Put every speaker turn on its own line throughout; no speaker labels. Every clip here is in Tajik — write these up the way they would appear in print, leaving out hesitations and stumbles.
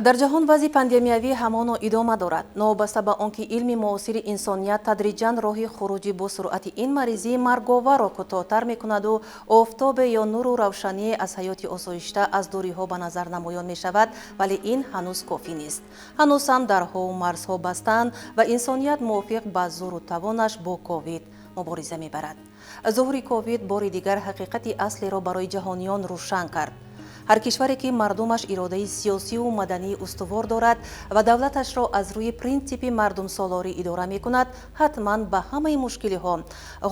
Дар ҷаҳон вазъи пандемиявӣ ҳамоно идома дорад. Новобаста ба он ки илми муосири инсоният тадриҷан роҳи хуруҷи бо суръати ин маризии марговарро кӯтоҳтар мекунаду офтобе ё нуру равшание аз ҳаёти осоишта аз дуриҳо ба назар намоён мешавад, вале ин ҳанӯз кофӣ нест. Ҳанӯз ҳам дарҳову марзҳо бастаанд ва инсоният мувофиқ ба зӯру тавонаш бо ковид мубориза мебарад. Зуҳури ковид бори дигар ҳақиқати аслиро барои ҷаҳониён рӯшан кард. Ҳар кишваре ки мардумаш иродаи сиёсиву мадании устувор дорад ва давлаташро аз рӯи принсипи мардумсолорӣ идора мекунад, ҳатман ба ҳамаи мушкилиҳо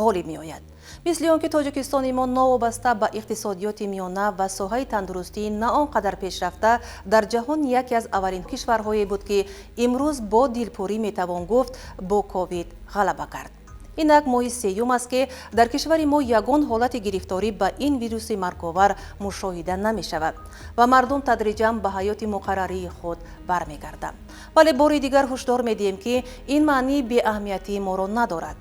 ғолиб меояд. Мисли он ки Тоҷикистони мо новобаста ба иқтисодиёти миёна ва соҳаи тандурустии на он қадар пешрафта, дар ҷаҳон яке аз аввалин кишварҳое буд, ки имрӯз бо дилпурӣ метавон гуфт, бо ковид ғалаба кард. Инак моҳи сеюм аст, ки дар кишвари мо ягон ҳолати гирифторӣ ба ин вируси марговар мушоҳида намешавад ва мардум тадриҷан ба ҳаёти муқаррарии худ бармегарданд. Вале бори дигар ҳушдор медиҳем, ки ин маънии беаҳамиятии моро надорад.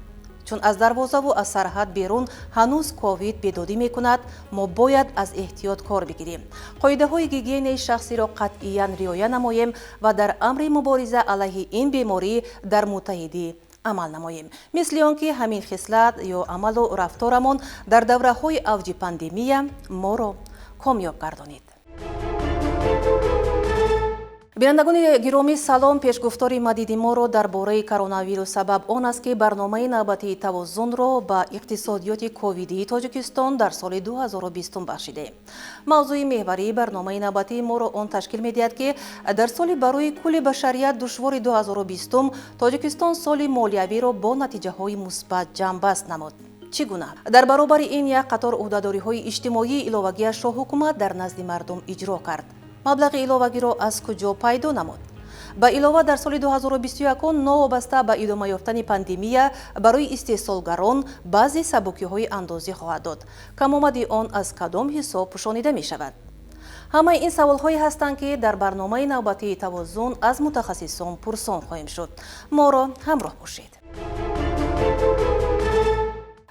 Чун аз дарвозаву аз сарҳад берун ҳанӯз ковид бедодӣ мекунад, мо бояд аз эҳтиёт кор бигирем, қоидаҳои гигиенаи шахсиро қатъиян риоя намоем ва дар амри мубориза алайҳи ин беморӣ дар муттаҳидӣ амал намоем. Мисли он ки ҳамин хислат ё амалу рафторамон дар давраҳои авҷи пандемия моро комёб гардонид. Бинандагони гиромӣ, салом. Пешгуфтори мадиди моро дар бораи коронавирус сабаб он аст, ки барномаи навбатии Тавозунро ба иқтисодиёти ковидии Тоҷикистон дар соли 2020 бахшидаем. Мавзӯи меҳварии барномаи навбатии моро он ташкил медиҳад, ки дар соли барои кулли башарият душвори 2020 Тоҷикистон соли молиявиро бо натиҷаҳои мусбат ҷамъбаст намуд. Чӣ гуна? Дар баробари ин як қатор ӯҳдадориҳои иҷтимоии иловагиашро ҳукумат дар назди мардум иҷро кард. Маблағи иловагиро аз куҷо пайдо намуд? Ба илова, дар соли 2021 новобаста ба идома ёфтани пандемия барои истеҳсолгарон баъзе сабукиҳои андозӣ хоҳад дод. Камомади он аз кадом ҳисоб пӯшонида мешавад? Ҳамаи ин саволҳое ҳастанд, ки дар барномаи навбатии Тавозун аз мутахассисон пурсон хоҳем шуд. Моро ҳамроҳ бошед.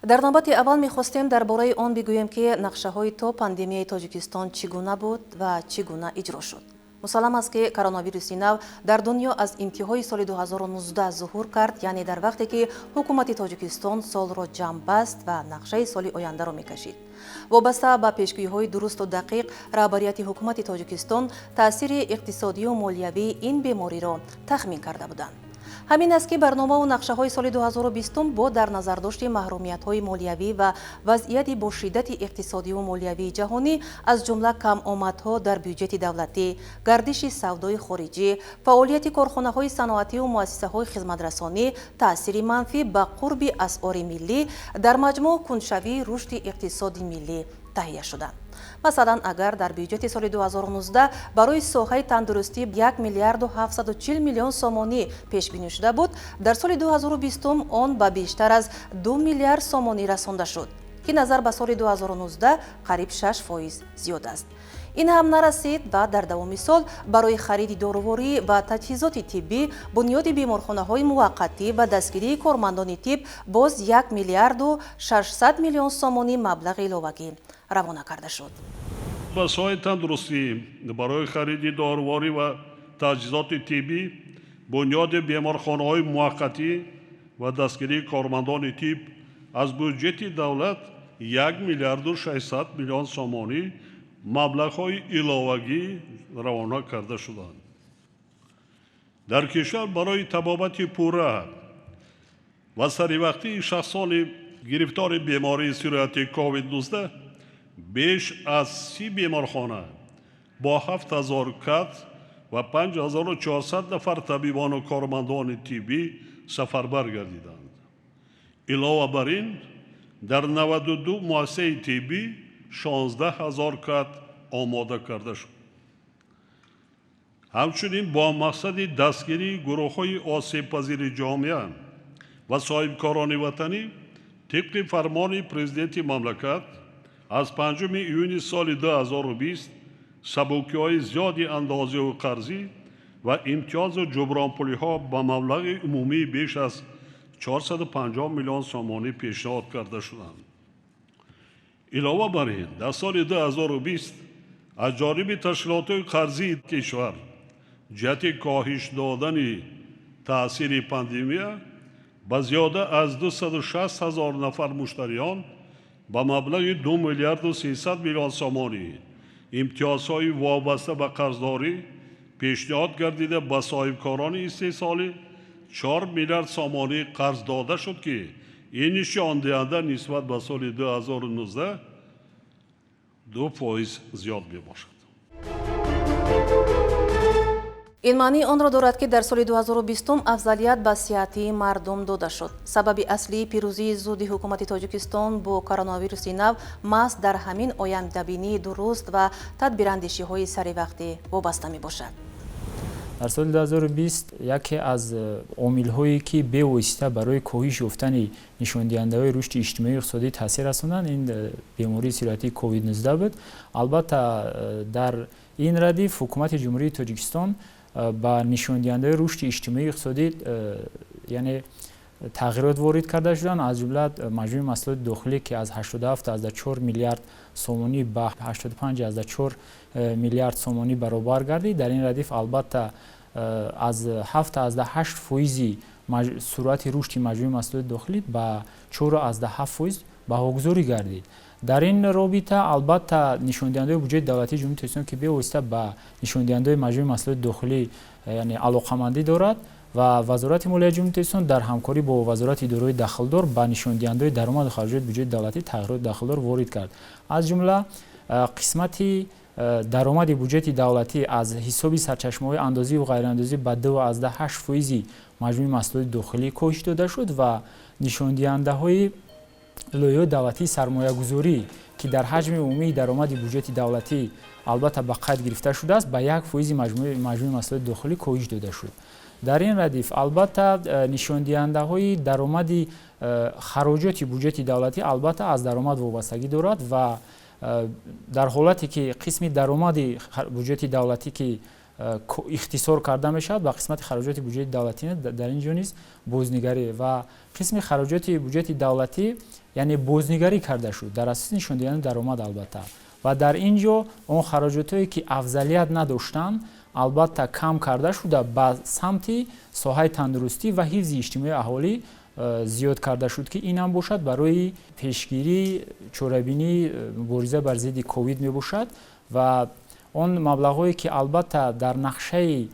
Дар навбати аввал мехостем дар бораи он бигӯем, ки нақшаҳои то пандемияи Тоҷикистон чӣ гуна буд ва чӣ гуна иҷро шуд. Мусаллам аст, ки коронавируси нав дар дунё аз интиҳои соли 2019 зуҳур кард, яъне дар вақте ки ҳукумати Тоҷикистон солро ҷамъбаст ва нақшаи соли ояндаро мекашид. Вобаста ба пешгӯиҳои дурусту дақиқ, раҳбарияти ҳукумати Тоҷикистон таъсири иқтисодию молиявии ин бемориро тахмин карда буданд. Ҳамин аст, ки барномаву нақшаҳои соли 2020 бо дар назардошти маҳрумиятҳои молиявӣ ва вазъияти бо шиддати иқтисодиву молиявии ҷаҳонӣ, аз ҷумла камомадҳо дар бюҷети давлатӣ, гардиши савдои хориҷӣ, фаъолияти корхонаҳои саноативу муассисаҳои хизматрасонӣ, таъсири манфӣ ба қурби асъори миллӣ, дар маҷмӯъ кундшавии рушди иқтисоди миллӣ таҳия шуданд. Масалан, агар дар бюҷети соли 2019 барои соҳаи тандурустӣ 1 миллиарду 740 миллион сомонӣ пешбинӣ шуда буд, дар соли 2020 он ба бештар аз 2 миллиард сомонӣ расонда шуд, ки назар ба соли 2019 қариб 6% зиёд аст. Ин ҳам нарасид ва дар давоми сол барои хариди доруворӣ ва таҷҳизоти тиббӣ, бунёди беморхонаҳои муваққатӣ ва дастгирии кормандони тиб боз 1 миллиарду 600 миллион сомонӣ маблағи иловагӣ равона карда шуд.
Ба соҳаи тандурустӣ барои хариди доруворӣ ва таҷҳизоти тиббӣ, бунёди беморхонаҳои муваққатӣ ва дастгирии кормандони тиб аз бюҷети давлат 1 миллиарду 600 миллион сомонӣ маблағҳои иловагӣ равона карда шуданд. Дар кишвар барои табобати пурра ва саривақтии шахсони гирифтори бемории сирояти ковид-19 беш аз 30 беморхона бо 7000 кат ва 5400 нафар табибону кормандони тиббӣ сафарбар гардиданд. Илова бар ин, дар 92 муассисаи тиббӣ 16 000 кат омода карда шуд. Ҳамчунин бо мақсади дастгирии гурӯҳҳои осебпазири ҷомеа ва соҳибкорони ватанӣ тибқи фармони Президенти мамлакат аз 5 июни соли 2020 сабукиҳои зиёди андозиву қарзӣ ва имтиёзу ҷубронпулиҳо ба маблағи умумии беш аз 450 миллион сомонӣ пешниҳод карда шуданд. Илова бар ин, дар соли 2020 аз ҷониби ташкилотҳои қарзии кишвар Ҷиҳати коҳиш додани таъсири пандемия ба зиёда аз 260 ҳазор нафар муштариён ба маблағи 2 миллиарду 300 миллион сомонӣ имтиёзҳои вобаста ба қарздорӣ пешниҳод гардида, ба соҳибкорони истеҳсолӣ 4 миллиард сомонӣ қарз дода шуд, ки ин нишондиҳанда нисбат ба соли 2019 2% зиёд мебошад.
Ин маънии онро дорад, ки дар соли 2020 афзалият ба сиҳатии мардум дода шуд. Сабаби аслии пирӯзии зуди ҳукумати Тоҷикистон бо коронавируси нав маҳз дар ҳамин ояндабинии дуруст ва тадбирандешиҳои саривақтӣ вобаста мебошад.
Дар соли 2020 яке аз омилҳое, ки бевосита барои коҳиш ёфтани нишондиҳандаҳои рушди иҷтимоию иқтисодӣ таъсир расонданд, ин бемории сироятии COVID-19 буд. Албатта, дар ин радиф ҳукумати Ҷумҳурии Тоҷикистон ба нишондиҳандаҳои рушди иҷтимоию иқтисодӣ, яъне тағйирот ворид карда шуданд. Аз ҷумла маҷмӯи маҳсулоти дохилӣ, ки аз 87,4 миллиард сомонӣ ба 85,4 миллиард сомонӣ баробар гардид. Дар ин радиф, албатта, аз 7,8 фоизи суръати рушди маҷмӯи маҳсулоти дохилӣ ба 4,7% баҳогузорӣ гардид. Дар ин робита, албатта, нишондиҳандаҳои буҷети давлатии Ҷумҳурии Тоҷикистон, ки бевосита ба нишондиҳандаҳои маҷмӯи маҳсулоти дохилӣ, яъне алоқамандӣ дорад, ва Вазорати молияи Ҷумҳурии Тоҷикистон дар ҳамкорӣ бо вазорати идораҳои дахлдор ба нишондиҳандаҳои даромаду хароҷоти буҷети давлатӣ тағйироти дахлдор ворид кард. Аз ҷумла қисмати даромади буҷети давлатӣ аз ҳисоби сарчашмаҳои андозиву ғайриандозӣ ба 2,8% маҷмӯи маҳсулоти дохилӣ коҳиш дода шуд ва нишондиҳандаҳои лоиҳаҳои давлатии сармоягузорӣ, ки дар ҳаҷми умумии даромади буҷети давлатӣ, албатта, ба қайд гирифта шудааст, ба 1% маҷмӯи маҳсулоти дохилӣ коҳиш дода шуд. Дар ин радиф, албатта, нишондиҳандаҳои даромади хароҷоти буҷети давлатӣ, албатта, аз даромад вобастагӣ дорад ва дар ҳолате ки қисми даромади буҷети давлатӣ ки ихтисор карда мешавад, ба қисмати хароҷоти буҷети давлатӣ дар ин ҷо низ бознигарӣ ва қисми хароҷоти буҷети давлатӣ, яъне бознигарӣ карда шуд дар асоси нишондиҳандаи даромад. Албатта, ва дар ин ҷо он хароҷотҳое, ки афзалият надоштанд, албатта, кам карда шуда, ба самти соҳаи тандурустӣ ва ҳифзи иҷтимоии аҳолӣ зиёд карда шуд, ки ин ҳам бошад барои пешгирии чорабинии мубориза бар зидди ковид мебошад. Ва он маблағҳое, ки, албатта, дар нақшаи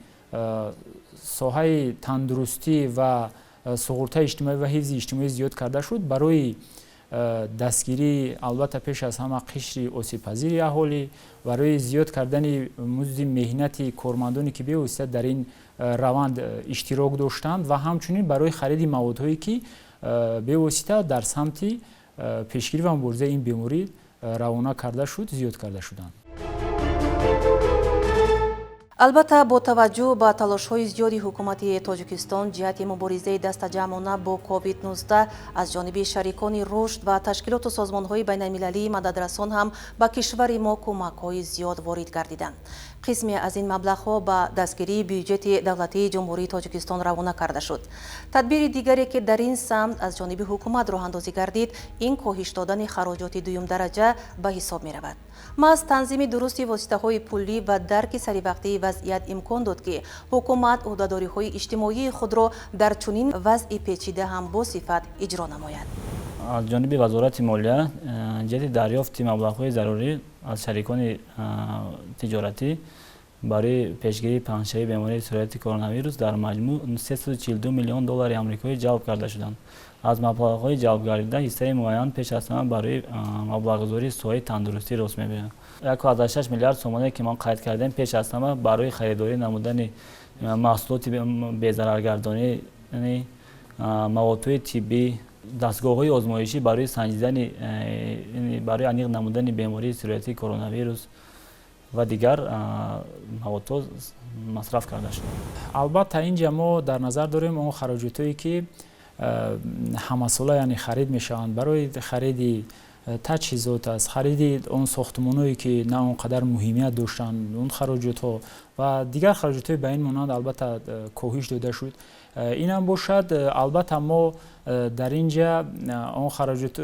соҳаи тандурустӣ ва суғуртаи иҷтимоӣ ва ҳифзи иҷтимоӣ зиёд карда шуд, барои дастгирии, албатта, пеш аз ҳама қишри осебпазири аҳолӣ, барои зиёд кардани музди меҳнати кормандоне, ки бевосита дар ин раванд иштирок доштанд, ва ҳамчунин барои хариди маводҳое, ки бевосита дар самти пешгирӣ ва муборизаи ин беморӣ равона карда шуд, зиёд карда шуданд.
Албатта, бо таваҷҷӯҳ ба талошҳои зиёди ҳукумати Тоҷикистон ҷиҳати муборизаи дастаҷамъона бо COVID-19, аз ҷониби шарикони рушд ва ташкилоту созмонҳои байналмилалии мададрасон ҳам ба кишвари мо кӯмакҳои зиёд ворид гардиданд. Қисме аз ин маблағҳо ба дастгирии бюҷети давлатии Ҷумҳурии Тоҷикистон равона карда шуд. Тадбири дигаре, ки дар ин самт аз ҷониби ҳукумат роҳандозӣ гардид, ин коҳиш додани хароҷоти дуюмдараҷа ба ҳисоб меравад. Маҳз танзими дурусти воситаҳои пулӣ ва дарки саривақтии вазъият имкон дод, ки ҳукумат ӯҳдадориҳои иҷтимоии худро дар чунин вазъи печида ҳам бо сифат иҷро намояд.
Аз ҷониби Вазорати молия ҷиҳати дарёфти маблағҳои зарурӣ аз шарикони тиҷоратӣ барои пешгирии паҳншавии бемории сирояти коронавирус дар маҷмӯъ 342 миллион доллари амрикоӣ ҷалб карда шуданд. Аз маблағҳои ҷалбгардида ҳиссаи муайян пеш аз ҳама барои маблағгузории соҳаи тандурустӣ рост мебояд. 1,6 миллиард сомоне, ки мо қайд кардем, пеш аз ҳама барои харидорӣ намудани маҳсулоти безараргардонӣ, маводҳои тиббӣ, дастгоҳҳои озмоишӣ барои санҷидани, барои аниқ намудани бемории сироятии коронавирус ва дигар маводҳо масраф карда шуд.
Албатта, ин ҷа мо дар назар дорем он хароҷотҳое, ки ҳамасола, яъне харид мешаванд, барои хариди таҷҳизот аст, хариди он сохтмонҳое, ки на он қадар муҳимият доштанд, он хароҷотҳо ва дигар хароҷотҳои ба ин монанд, албатта, коҳиш дода шуд. Инам бошад, албатта, мо дар ин ҷа он хароҷот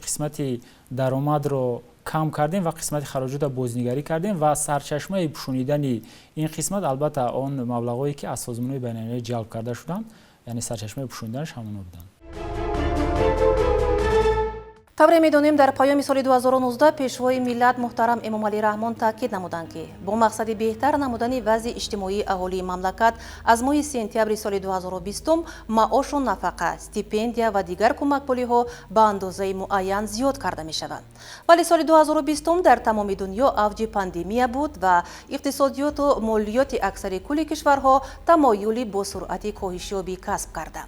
қисмати даромадро Кам кардем ва қисмати хароҷотро бознигарӣ кардем ва сарчашмаи пӯшонидани ин қисмат, албатта, он маблағҳое, ки аз созмонҳои байналмилалӣ ҷалб карда шуданд, яъне сарчашмаи пӯшониданаш ҳамонҳо буданд.
Тавре медонем, дар паёми соли 2019 Пешвои миллат муҳтарам Эмомалӣ Раҳмон таъкид намуданд, ки бо мақсади беҳтар намудани вазъи иҷтимоии аҳолии мамлакат аз моҳи сентябри соли 2020 маошу нафақа, стипендия ва дигар кӯмакпулиҳо ба андозаи муайян зиёд карда мешаванд. Вале соли 2020 дар тамоми дунё авҷи пандемия буд ва иқтисодиёту молиёти аксари кулли кишварҳо тамоюли бо суръати коҳишёбӣ касб карда.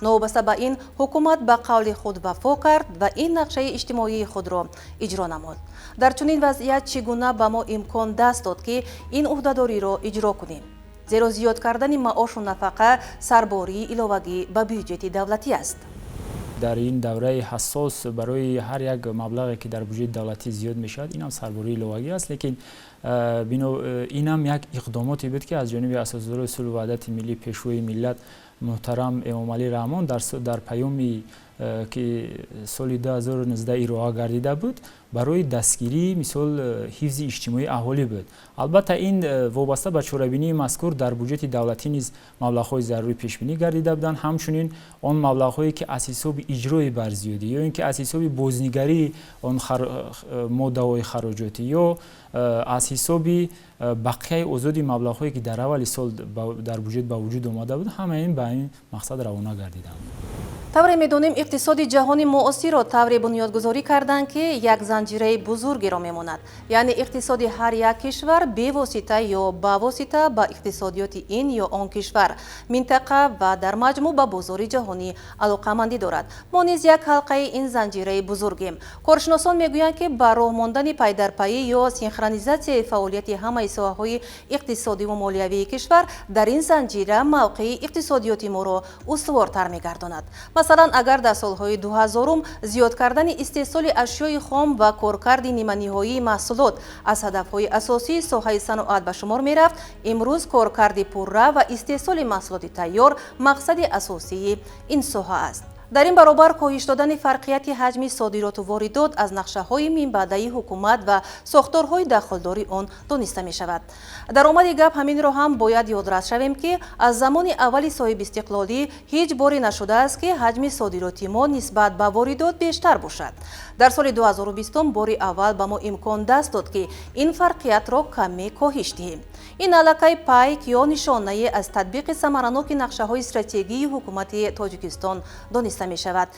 Новобаста ба ин, ҳукумат ба қавли худ вафо кард ва ин нақшаи иҷтимоии худро иҷро намуд. Дар чунин вазъият чӣ гуна ба мо имкон даст дод, ки ин ӯҳдадориро иҷро кунем? Зеро зиёд кардани маошу нафақа сарбории иловагӣ ба бюҷети давлатӣ аст.
Дар ин давраи ҳассос барои ҳар як маблағе, ки дар буҷети давлатӣ зиёд мешавад, инам сарбории иловагӣ аст. Лекин инам як иқдомоте буд, ки аз ҷониби Асосгузори сулҳу ваҳдати миллӣ, Пешвои миллат муҳтарам Эмомалӣ Раҳмон дар паёми, ки соли 2019 ироа гардида буд, барои дастгирии, мисол, ҳифзи иҷтимоии аҳолӣ буд. Албатта, ин вобаста ба чорабинии мазкур дар буҷети давлатӣ низ маблағҳои зарурӣ пешбинӣ гардида буданд. Ҳамчунин он маблағҳое, ки аз ҳисоби иҷрои барзиёдӣ ё ин ки аз ҳисоби бознигарии он моддаҳои хароҷотӣ ё аз ҳисоби бақияи озоди маблағҳое, ки дар аввали сол дар буҷет ба вуҷуд омада буд, ҳамаи ин ба ин мақсад равона гардиданд.
Тавре медонем, иқтисоди ҷаҳони муосирро тавре бунёдгузорӣ карданд, ки як занҷираи бузургеро мемонад, яъне иқтисоди ҳар як кишвар бевосита ё бавосита ба иқтисодиёти ин ё он кишвар, минтақа ва дар маҷмӯъ ба бозори ҷаҳонӣ алоқамандӣ дорад. Мо низ як ҳалқаи ин занҷираи бузургем. Коршиносон мегӯянд, ки ба роҳ мондани пайдарпайӣ ё синхронизатсияи фаъолияти ҳамаи соҳаҳои иқтисодиву молиявии кишвар дар ин занҷира мавқеи иқтисодиёти моро устувортар мегардонад. Масалан, агар дар солҳои 2000-ум зиёд кардани истеҳсоли ашёи хом ва коркарди ниманиҳоии маҳсулот аз ҳадафҳои асосии соҳаи саноат ба шумор мерафт, имрӯз коркарди пурра ва истеҳсоли маҳсулоти тайёр мақсади асосии ин соҳа аст. Дар ин баробар коҳиш додани фарқияти ҳаҷми содироту воридот аз нақшаҳои минбаъдаи ҳукумат ва сохторҳои дахлдори он дониста мешавад. Дар омади гап ҳаминро ҳам бояд ёдрас шавем, ки аз замони аввали соҳибистиқлолӣ ҳеҷ боре нашудааст, ки ҳаҷми содироти мо нисбат ба воридот бештар бошад. Дар соли 2020 бори аввал ба мо имкон даст дод, ки ин фарқиятро каме коҳиш диҳем. Ин аллакай пайк ё нишонае аз татбиқи самараноки нақшаҳои стратегии ҳукумати Тоҷикистон дониста мешавад.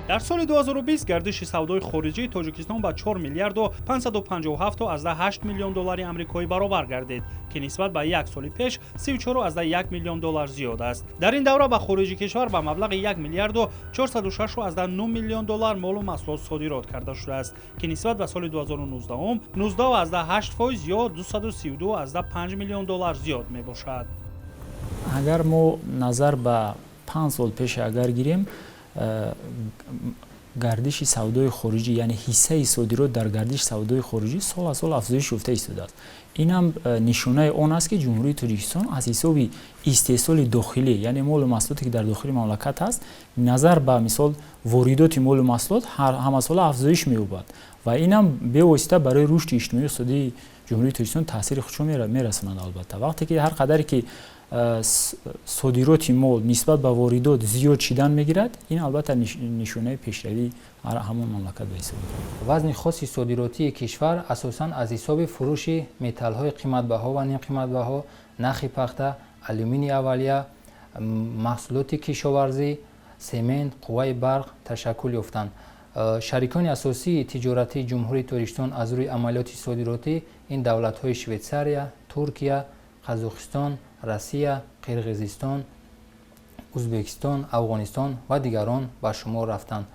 Дар соли 2020 гардиши савдои хориҷии Тоҷикистон ба 4 миллиарду 557,8 миллион доллари амрикоӣ баробар гардид, ки нисбат ба як соли пеш 34,1 миллион доллар зиёд аст. Дар ин давра ба хориҷи кишвар ба маблағи 1 миллиарду 406,9 миллион доллар молу маҳсулот содирот карда шудааст, ки нисбат ба соли 2019 19,8% ё 232,5 миллион доллар зиёд мебошад.
Агар мо назар ба 5 сол пеш агар гирем, гардиши савдои хориҷӣ, яъне ҳиссаи содирот дар гардиши савдои хориҷӣ, сол аз сол афзоиш ёфта истодааст. Ин ҳам нишонаи он аст, ки Ҷумҳурии Тоҷикистон аз ҳисоби истеҳсоли дохилӣ, яъне молу маҳсулоте, ки дар дохили мамлакат ҳаст, назар ба, мисол, воридоти молу маҳсулот ҳамасола афзоиш меёбад ва ин ҳам бевосита барои рушди иҷтимоию иқтисодии Ҷумҳурии Тоҷикистон таъсири худшо мерасонад. Албатта, вақте ки ҳар қадаре ки содироти мол нисбат ба воридот зиёд шидан мегирад, ин албатта нишонаи пешравии ҳамон мамлакат ба ҳисоб.
Вазни хоси содиротии кишвар асосан аз ҳисоби фурӯши металлҳои қиматбаҳо ва нимқиматбаҳо, нахи пахта, алюминии аввалия, маҳсулоти кишоварзӣ, семент, қувваи барқ ташаккул ёфтанд. Шарикони асосии тиҷоратии Ҷумҳурии Тоҷикистон аз рӯи амалиёти содиротӣ ин давлатҳои Швейтсария, Туркия, Қазоқистон, Россия, Қирғизистон, Узбекистон, Афғонистон ва дигарон ба шумор рафтанд.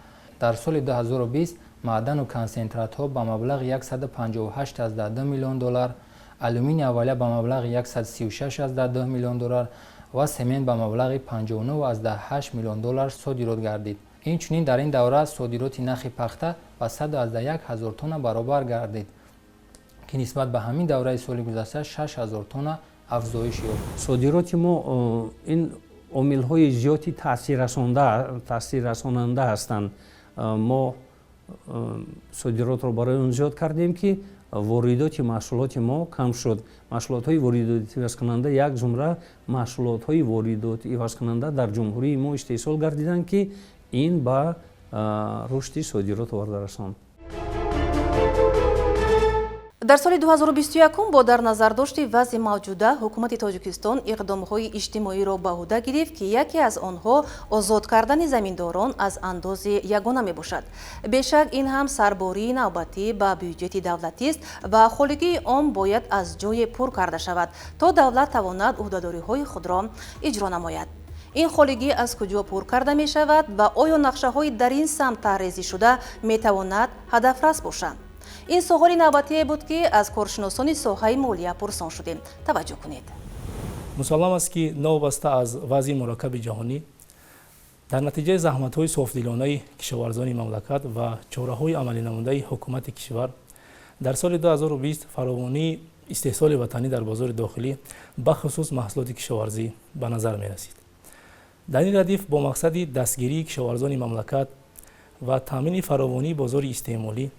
Дар соли 2020 маъдану консентратҳо ба маблағи 158,2 миллион доллар, алюминии аввалия ба маблағи 136,2 миллион доллар ва семент ба маблағи 59,8 миллион доллар содирот гардид. Инчунин дар ин давра содироти нахи пахта ба 101 ҳазор тонна баробар гардид, ки нисбат ба ҳамин давраи соли гузашта 6 ҳазор тонна афзоиш ёфт.
Содироти мо ин омилҳои зиёди таъсиррасонанда ҳастанд. Мо Содиротро барои он зиёд кардем, ки воридоти маҳсулоти мо кам шуд. Маҳсулотҳои воридоти ивазкунанда, як зумра маҳсулотҳои воридоти ивазкунанда дар ҷумҳурии мо истеҳсол гардиданд, ки ин ба рушди содирот оварда расонд.
Дар соли 2021 бо дар назардошти вазъи мавҷуда ҳукумати Тоҷикистон иқдомҳои иҷтимоиро ба ӯҳда гирифт, ки яке аз онҳо озод кардани заминдорон аз андози ягона мебошад. Бешак, ин ҳам сарбории навбатӣ ба бюҷети давлатист ва холигии он бояд аз ҷое пур карда шавад, то давлат тавонад ӯҳдадориҳои худро иҷро намояд. Ин холигӣ аз куҷо пур карда мешавад ва оё нақшаҳои дар ин самт тарҳрезӣ шуда метавонад ҳадафрас бошанд? Ин суоли навбатие буд, ки аз коршиносони соҳаи молия пурсон шудем. Таваҷҷӯҳ кунед.
Мусаллам аст, ки новобаста аз вазъи мураккаби ҷаҳонӣ, дар натиҷаи заҳматҳои софдилонаи кишоварзони мамлакат ва чораҳои амалинамудаи ҳукумати кишвар дар соли 2020 фаровонии истеҳсоли ватанӣ дар бозори дохилӣ, бахусус маҳсулоти кишоварзӣ, ба назар мерасид. Дар ин радиф, бо мақсади дастгирии кишоварзони мамлакат ва таъмини фаровонии бозори истеъмолӣ,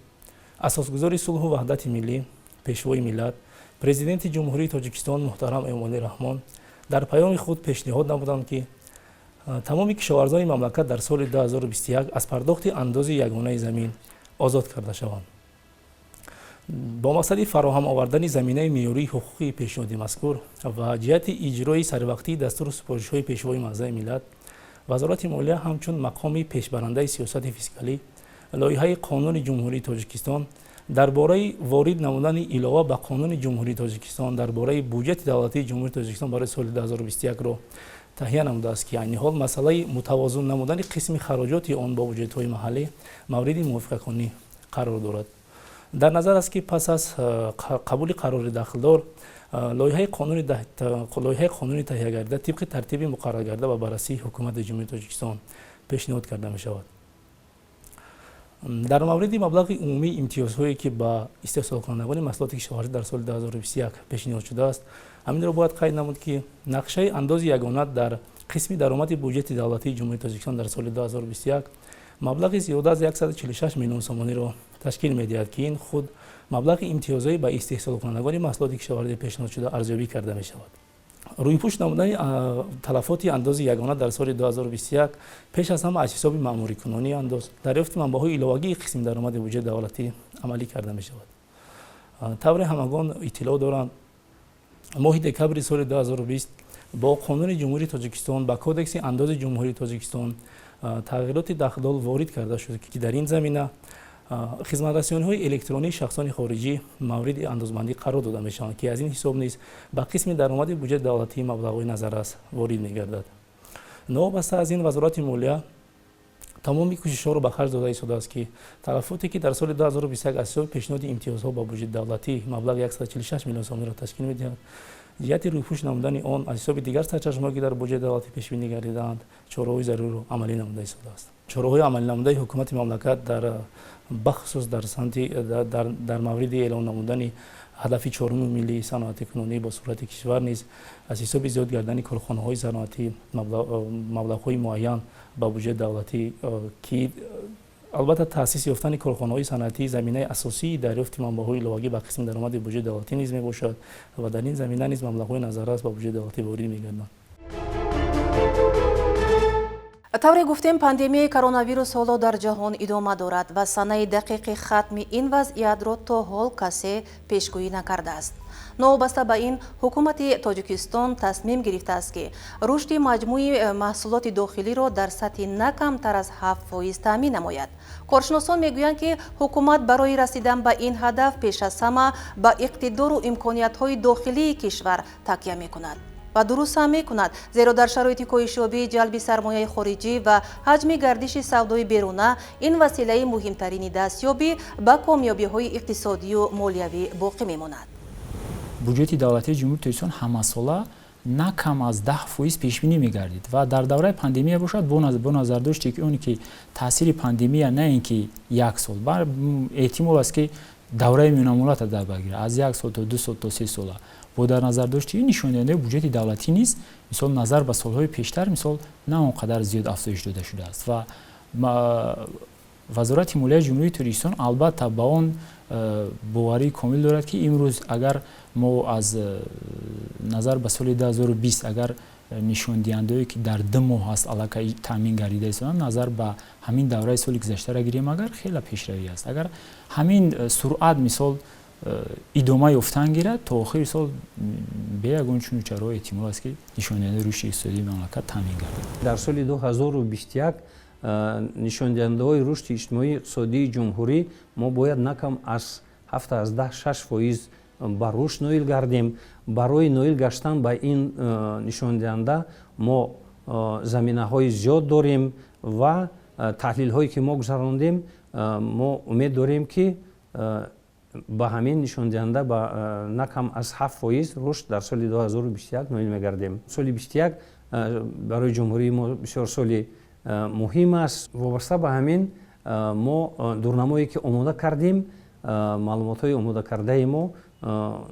асосгузори сулҳу ваҳдати миллӣ, Пешвои миллат, Президенти Ҷумҳурии Тоҷикистон муҳтарам Эмомалӣ Раҳмон дар паёми худ пешниҳод намуданд, ки тамоми кишоварзони мамлакат дар соли 2021 аз пардохти андози ягонаи замин озод карда шаванд. Бо мақсади фароҳам овардани заминаи меъёрии ҳуқуқии пешниҳоди мазкур ва ҷиҳати иҷрои саривақтии дастуру супоришҳои Пешвои муаззами миллат, Вазорати молия ҳамчун мақоми пешбарандаи сиёсати фискалӣ лоиҳаи Қонуни Ҷумҳурии Тоҷикистон дар бораи ворид намудани илова ба Қонуни Ҷумҳурии Тоҷикистон дар бораи буҷети давлатии Ҷумҳурии Тоҷикистон барои соли 2021-ро таҳия намудааст, ки айни ҳол масъалаи мутавозун намудани қисми хароҷоти он бо буҷетҳои маҳаллӣ мавриди мувофиқакунӣ қарор дорад. Дар назар аст, ки пас аз қабули қарори дахлдор лоиҳаи қонуни таҳиягардида тибқи тартиби муқарраргарда ба баррасии Ҳукумати Ҷумҳурии Тоҷикистон пешниҳод карда мешавад. Дар мавриди маблағи умумии имтиёзҳое, ки ба истеҳсолкунандагони маҳсулоти кишоварзӣ дар соли 2021 пешниҳод шудааст, ҳаминро бояд қайд намуд, ки нақшаи андози ягона дар қисми даромади буҷети давлатии Ҷумҳурии Тоҷикистон дар соли 2021 маблағи зиёда аз 146 миллион сомониро ташкил медиҳад, ки ин худ маблағи имтиёзҳои ба истеҳсолкунандагони маҳсулоти кишоварзӣ пешниҳодшуда арзёбӣ карда мешавад. Рӯйпӯш намудани талафоти андози ягона дар соли 2021 пеш аз ҳама аз ҳисоби маъмурикунонии андоз, дарёфти манбаъҳои иловагии қисми даромади буҷети давлатӣ амалӣ карда мешавад. Тавре ҳамагон иттилоъ доранд, моҳи декабри соли 2020 бо Қонуни Ҷумҳурии Тоҷикистон ба Кодекси андози Ҷумҳурии Тоҷикистон тағйироти дахлдор ворид карда шуд, ки дар ин замина хизматрасониҳои электронии шахсони хориҷӣ мавриди андозбандӣ қарор дода мешаванд, ки аз ин ҳисоб низ ба қисми даромади буҷети давлатии маблағҳои назаррас ворид мегардад. Новобаста аз ин, Вазорати молия тамоми кӯшишҳоро ба харҷ дода истодааст, ки талафоте, ки дар соли 2021 аз ҳисоби пешниҳоди имтиёзҳо ба буҷети давлатӣ маблағи 146 миллион сомониро ташкил медиҳад, ҷиҳати рӯйпӯш намудани он аз ҳисоби дигар сарчашмаҳое, ки дар буҷети давлатӣ пешбинӣ гардидаанд, чораҳои заруриро амалӣ намуда истодааст. Чораҳои амалинамудаи ҳукумати мамлакат дар бахусус дар самти дар мавриди эълон намудани ҳадафи чоруми миллии саноатикунонии бо суръати кишвар низ аз ҳисоби зиёд гардани корхонаҳои саноатӣ маблағҳои муайян ба буҷети давлатӣ, ки албатта таъсис ёфтани корхонаҳои саноатӣ заминаи асосии дарёфти манбаъҳои иловагӣ ба қисми даромади буҷети давлатӣ низ мебошад ва дар ин замина низ маблағҳои назаррас ба буҷети давлатӣ ворид мегарданд.
Тавре гуфтем, пандемияи коронавирус ҳоло дар ҷаҳон идома дорад ва санаи дақиқи хатми ин вазъиятро то ҳол касе пешгӯӣ накардааст. Новобаста ба ин, ҳукумати Тоҷикистон тасмим гирифтааст, ки рушди маҷмӯи маҳсулоти дохилиро дар сатҳи на камтар аз 7% таъмин намояд. Коршиносон мегӯянд, ки ҳукумат барои расидан ба ин ҳадаф пеш аз ҳама ба иқтидору имкониятҳои дохилии кишвар такя мекунад ва дуруст ҳам мекунад, зеро дар шароити коҳишёбии ҷалби сармояи хориҷӣ ва ҳаҷми гардиши савдои беруна ин василаи муҳимтарини дастёбӣ ба комёбиҳои иқтисодию молиявӣ боқӣ мемонад.
Буҷети давлатии Ҷумҳурии Тоҷикистон ҳамасола на кам аз 10% пешбинӣ мегардид ва дар давраи пандемия бошад, бо назардошти он ки таъсири пандемия на ин ки як сол, эҳтимол аст, ки давраи миёнамуҳлата дар бар гирад, аз як сол то 2 сол то 3 сола, бо дар назардошти ин нишондиҳандаи буҷети давлатӣ низ, мисол, назар ба солҳои пештар, мисол, на он қадар зиёд афзоиш дода шудааст ва Вазорати молияи Ҷумҳурии Тоҷикистон албатта ба он боварии комил дорад, ки имрӯз агар мо аз назар ба соли 2020 агар нишондиҳандаое ки дар 2 моҳ аст аллакай таъмин гардида истоданд, назар ба ҳамин давраи соли гузаштаро гирем, агар хеле пешравӣ аст. Агар ҳамин суръат мисол идома ёфтан гирад, то охири сол бе ягон чуну чаро эҳтимол аст, ки нишондиҳандаи рушди иқтисодии мамлакат таъмин гардад.
Дар соли 2021 нишондиҳандаҳои рушди иҷтимоии иқтисодии ҷумҳурӣ мо бояд на кам аз 7,6% ба рушд ноил гардем. Барои ноил гаштан ба ин нишондиҳанда мо заминаҳои зиёд дорем ва таҳлилҳое ки мо гузарондем, мо умед дорем, ки ба ҳамин нишондиҳанда ба на кам аз 7% рушд дар соли 2021 ноил мегардем. Соли 21 барои ҷумҳурии мо бисёр соли муҳим аст. Вобаста ба ҳамин мо дурнамое ки омода кардем, маълумотҳои омодакардаи мо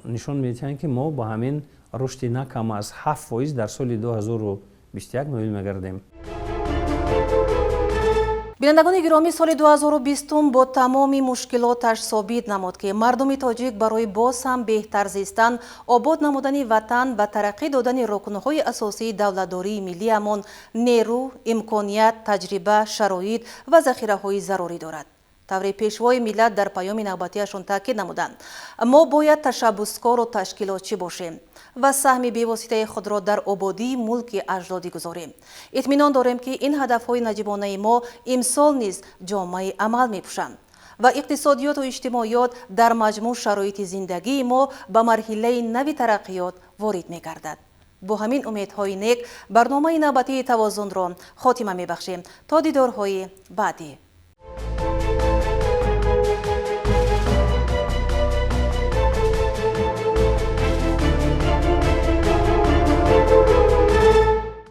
нишон медиҳанд, ки мо ба ҳамин рушди на кам аз 7% дар соли 2021 ноил мегардем.
Бинандагони гиромӣ, соли 2020 бо тамоми мушкилоташ собит намуд, ки мардуми тоҷик барои боз ҳам беҳтар зистан, обод намудани ватан ва тараққӣ додани рукнҳои асосии давлатдории миллиамон нерӯ, имконият, таҷриба, шароит ва захираҳои зарурӣ дорад. Тавре пешвои миллат дар паёми навбатиашон таъкид намуданд, мо бояд ташаббускору ташкилотчӣ бошем ва саҳми бевоситаи худро дар ободии мулки аҷдодӣ гузорем. Итминон дорем, ки ин ҳадафҳои наҷибонаи мо имсол низ ҷомаи амал мепӯшанд ва иқтисодиёту иҷтимоиёт, дар маҷмӯъ шароити зиндагии мо ба марҳилаи нави тараққиёт ворид мегардад. Бо ҳамин умедҳои нек барномаи навбатии Тавозунро хотима мебахшем. То дидорҳои баъдӣ.